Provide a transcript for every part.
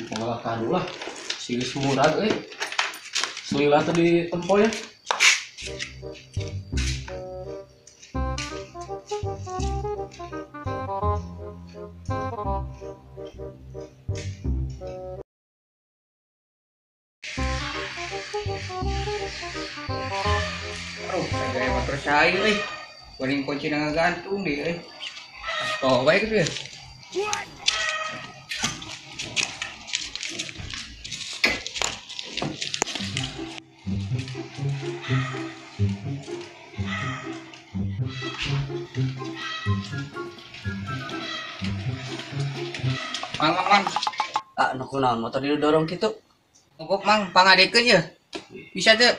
Pengalah kadu lah. Si geus murag euy. Selila tadi tempo ya. Aduh, saya motor saya euy. Paling kunci gantung deh euy. Asto bae gitu ya. Mang, mang, mang. Ah, nu kunaon motor didorong kitu? Mogok mang, pangadekeun ye. Bisa teu?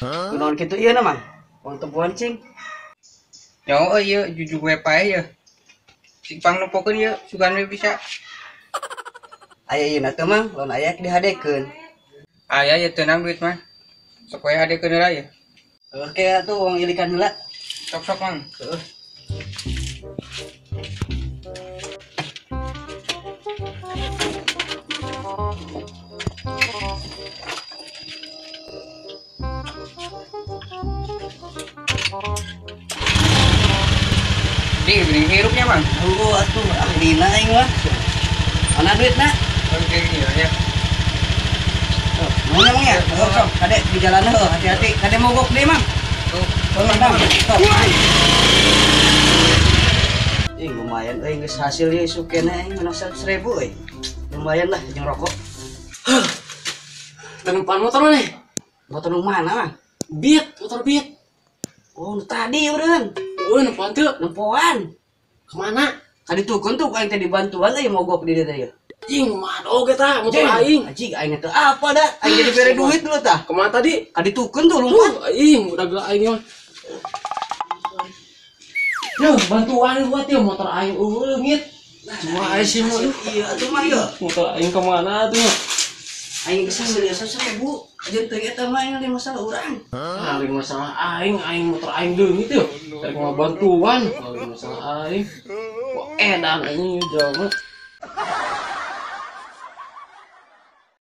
Kunaon kitu ieu na mang? Wong teu bonceng. Nyaho euy ieu juju we pae ye. Sing pang nempokeun ieu, sugan we bisa. Aya ieu na teu mang, lamun aya dihadekeun. Aya ieu tenang duit mah. Sok we hadekeun heula ye. Oke atuh wong ilikan heula. Sok sok mang. Heeh. Di beli hirupnya mang. Tunggu atuh ahlina aing mah. Mana duitna? Oke iya ya. Nuhun emang ya? Sok sok kade di jalan heuh hati-hati. Kade mogok deui mang. Tuh, mang. Sok. Ih lumayan euy geus hasil ieu isuk keneh aing menang 100.000 euy. Lumayan lah jeung rokok. Tenempan motor maneh? Motor nu mana mang? Beat, motor beat. Oh, nu tadi eureun. Oh, nempoan teu? Nempoan. Kemana? Kadi tukun tuh aing teh dibantuan euy mogok di dieu teh. Jing, mah oge tah motor aing. Anjing aing teh apa dah? Aing jadi bere duit dulu tah. Kemana tadi? Kadi tukun tuh lumpat. Aing udah geula aing mah. Yo, bantuan buat yo motor aing eueuh leungit. Cuma aing sih mah. Iya atuh mah ieu. Motor aing kemana tuh? Aing geus hasil 100.000. Aja teu eta mah aing masalah urang. Ah, lain masalah aing, aing motor aing leungit yo. Rek mau bantuan, lain masalah aing. Kok edan anjing jelema.